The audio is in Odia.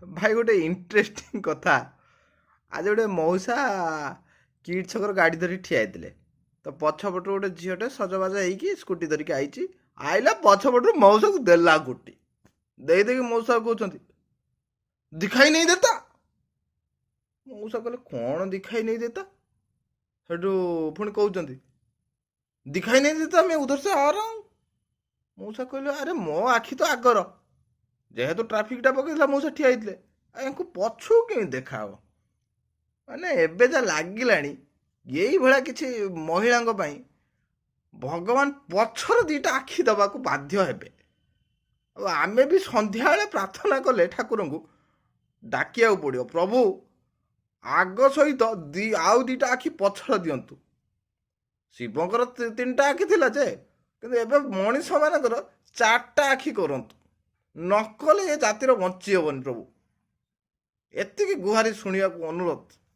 ଭାଇ, ଗୋଟେ ଇଣ୍ଟରେଷ୍ଟିଂ କଥା। ଆଜି ଗୋଟେ ମଉସା କିଟ୍ ଛକର ଗାଡ଼ି ଧରିକି ଠିଆ ହେଇଥିଲେ ତ, ପଛପଟରୁ ଗୋଟେ ଝିଅଟେ ସଜବାଜ ହେଇକି ସ୍କୁଟି ଧରିକି ଆଇଛି। ଆଇଲା, ପଛପଟରୁ ମଉସାକୁ ଦେଲା ଗୋଟି। ଦେଇ ଦେଇକି ମଉସା କହୁଛନ୍ତି, "दिखाई नहीं देता?" ମଉସା କହିଲେ, "କ'ଣ दिखाई नहीं देता?" ସେଠୁ ପୁଣି କହୁଛନ୍ତି, "दिखाई नहीं देता, मैं उधर से आ रहा हूँ?" ମଉସା କହିଲେ, "ଆରେ, ମୋ ଆଖି ତ ଆଗର।" ଯେହେତୁ ଟ୍ରାଫିକଟା ପକେଇଥିଲା, ମଉସା ଠିଆ ହେଇଥିଲେ, ଆଉ ୟାଙ୍କୁ ପଛକୁ କେମିତି ଦେଖାହବ? ମାନେ ଏବେ ଯାହା ଲାଗିଲାଣି, ଏଇଭଳିଆ କିଛି ମହିଳାଙ୍କ ପାଇଁ ଭଗବାନ ପଛର ଦିଟା ଆଖି ଦେବାକୁ ବାଧ୍ୟ ହେବେ। ଆଉ ଆମେ ବି ସନ୍ଧ୍ୟାବେଳେ ପ୍ରାର୍ଥନା କଲେ ଠାକୁରଙ୍କୁ ଡାକିବାକୁ ପଡ଼ିବ, ପ୍ରଭୁ, ଆଗ ସହିତ ଆଉ ଦିଟା ଆଖି ପଛର ଦିଅନ୍ତୁ। ଶିବଙ୍କର ତିନିଟା ଆଖି ଥିଲା ଯେ, କିନ୍ତୁ ଏବେ ମଣିଷମାନଙ୍କର ଚାରିଟା ଆଖି କରନ୍ତୁ। ନ କଲେ ଏ ଜାତିର ବଞ୍ଚି ହେବନି। ପ୍ରଭୁ, ଏତିକି ଗୁହାରି ଶୁଣିବାକୁ ଅନୁରୋଧ।